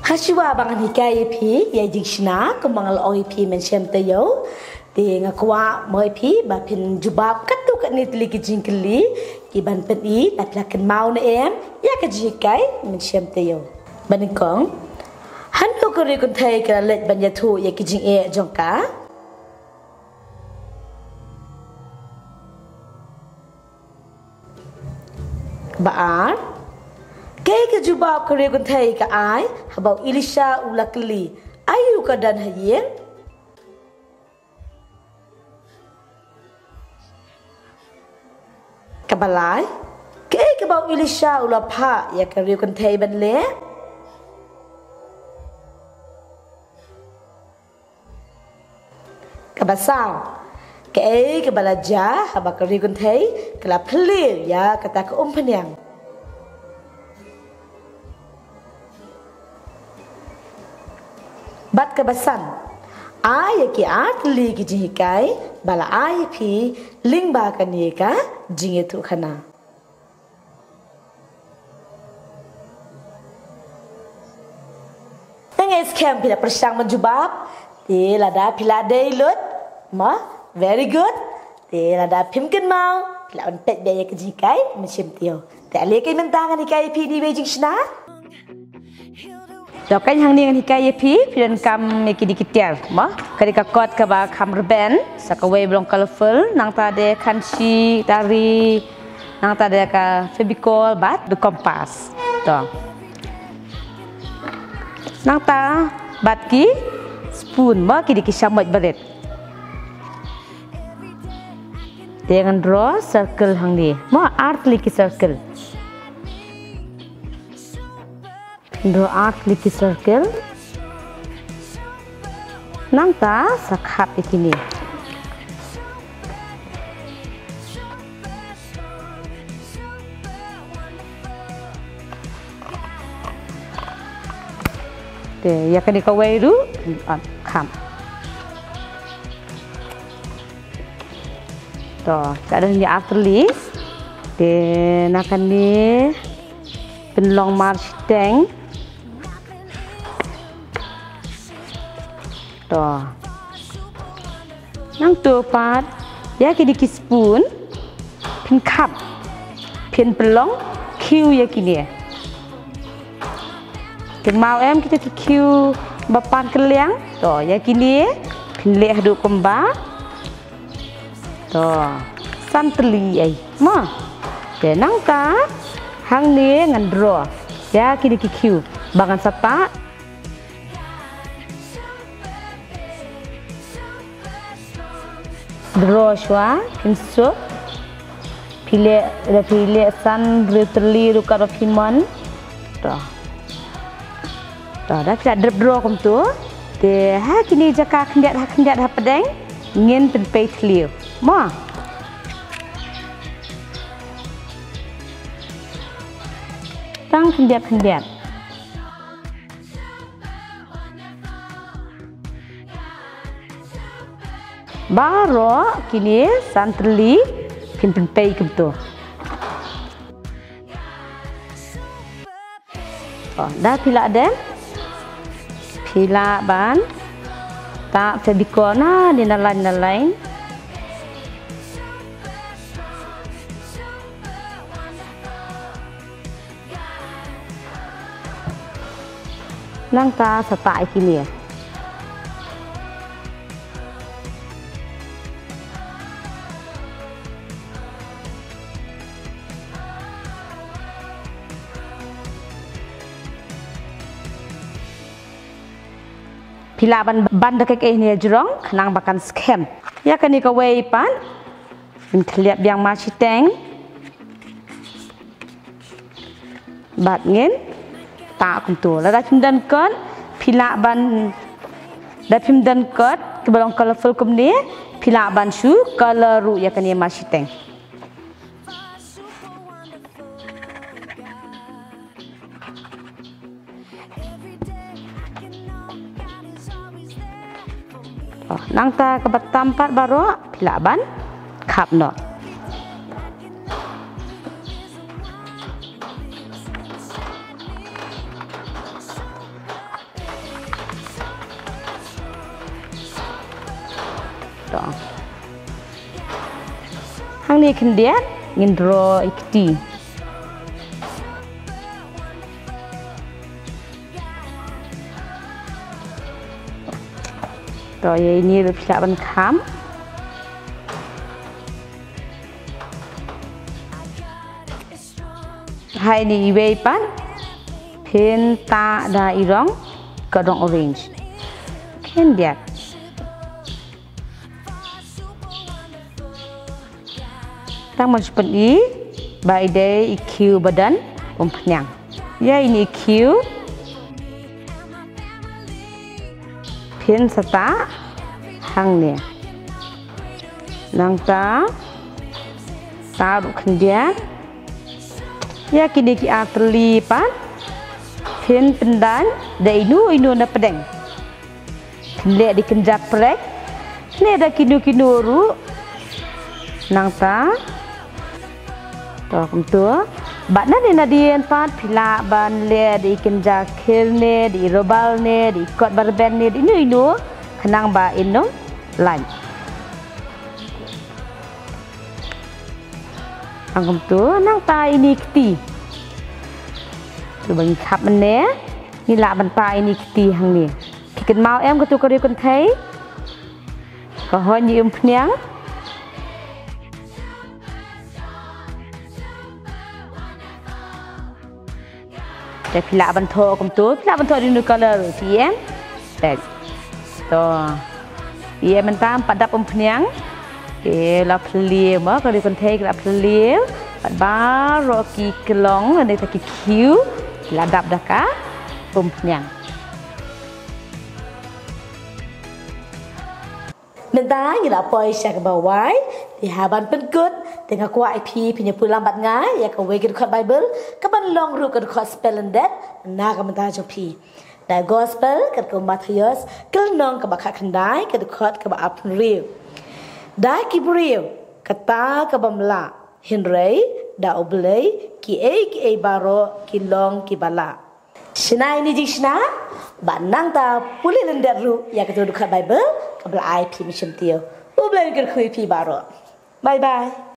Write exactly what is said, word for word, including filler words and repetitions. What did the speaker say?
Ka shuwa ba ngan hikai ïa phi ïa i jingshna kumba nga la ong ïa phi mynshem taïew. Te nga kwah mo ïa phi ba phin jubab katto katne tylli ki jingkylli kiban pyni, lada phi la kynmaw ne em ïa ka jinghikai mynshem taïew. Ba nyngkong, hano ka riewkynthei ka la leit ban ïathuh ïa ki jingeh jong ka? Ba ar, kaei ka jubab ka riewkynthei ka ai haba u Elisha u la kylli, aïu ka don ha ïing? Kaba lai, kaei kaba u Elisha u la phah ïa ka riewkynthei ban leh? Kaba saw, kaei kaba la jia haba ka riewkynthei ka la plie ïa kata ka umphniang? Bad kaba san, ai ïa ki ar tylli ki jinghikai ba la ai ïa phi lyngba kane ka jingïathuhkhana. Nga ngeit skhem phi la pyrshang ban jubab. Te lada phi la dei lut, ma, very good. Te lada phim kynmaw, phi lah ban peit beit ïa ka jinghikai mynshem taïew. Te ale kane mynta ngan hikai ïa phi ine iwei i jingshna. Te kane hangne ngan hikai ïa phi, phi donkam ïa kine ki tiar, ma. Ka dei ka kot kaba kham rben, sa kawei ba long colorful, nangta dei khanshi, tari, nangta dei ka Fevicol bad ka compass. To. Nangta bad ki spoon, ma, ki dei ki shamoit barit. Te ngan draw circle hangne, ma, ar tylli ki circle. Draw ar tylli ki circle. Nangta sa khap ïa kine. Te ïa kane kawei ruh, ah, khap. To, ka don ïa ar tylli. Te na kane pynlong mar shiteng. To. Nangta pat ïa kine ki spoon phin khap, phin pynlong khiew ïa kine. Kynmaw em kita ki khiew ba pan kylliang. To, ïa kine phin leh haduh kumba. To, san tylli ei, ma. Te nangta hangne ngan draw ïa kine ki khiew ba ngan sa tah. Draw shuwa, phin suk. Phi leh, lada phi leh san, hynriew tylli ruh kat ba phi mon. To. To, da phi la dep draw kumto. Te ha kine jaka khyndiat ha khyndiat hapdeng ngin pynpei thliew, ma. Tang khyndiat khyndiat. Baroh kine san tylli phin pynpei kumto. Oh, da phi lah dep, phi lah ban tah Fevicol na, ne na line na line. Nangta sa tah ïa kine. Phi lah ban, ban da kaei kaei hangne hajrong khnang ba kan skhem. Ïa kane kawei pat. Ngin thylliap biang mar shiteng. Bad ngin tah kumto. Lada phim don kot, phi lah ban, lada phim don kot kiba long colorful kumne, phi lah ban shu color ruh ïa kane mar shiteng. Oh, nangta kaba tam pat baroh phi lah ban khap noh. Hangne khyndiat ngin draw ïa i kti. To ïa ine ruh phi lah ban kham. Ha ine iwei pat phin tah da i rong, ka rong orange. Khyndiat. Tang ban shu pyni ba i dei i khiew ba don umphniang. Ïa ine i khiew phin sa tah hangne. Nangta tah ruh khyndiat. Ïa kine ki ar tylli pat phin pyndait da ino ino na pdeng. Phin leh da i kynja prek, phin leh da kino kino ruh. Nangta, to kumto. Bad nangne nadien pat phi lah ban leh da i kynja khil ne, da i robal ne, da i kot ba rben ne, da ino ino, khnang ba in ym lait. Tang kumto, nangta ine i kti. Te ba ngi khap mynne, ngi lah ban tah ine i kti hangne. Phi kynmaw em kato ka riew kynthei? Ka hoiñ ïa i umphniang. Te phi lah ban thoh kumto, phi lah ban thoh da ino i color, phi em? Te. To. Ïa mynta ym pat dap umphniang. Te la phylliew mo, ka riew kynthei ka la phylliew. Bad baroh ki klong, lane ta ki khiew, ki la dap da ka umphniang. Mynta ngi la poi sha kaba wai, te haba pynkut, te nga kwah ïa phi, phin ïa pule lang bad nga, ïa kawei ka dkhot Baibl, kaban long ruh ka dkhot spelling date, na ka bynta jong phi. Da gospel, katkum u Mathaios, ka lynnong kaba khatkhyndai, ka dkhot kaba arphew hynriew. Da ki briew, kata ka bym lah, hynrei, da U Blei, kiei kiei baroh, ki long kiba lah. Shna ïa ine i jingshna, bad nangta pule lyndet ruh ïa kato ka dkhot Baibl, kaba la ai phi mynshem taïew. U Blei un kyrkhu ïa phi baroh. Bye bye.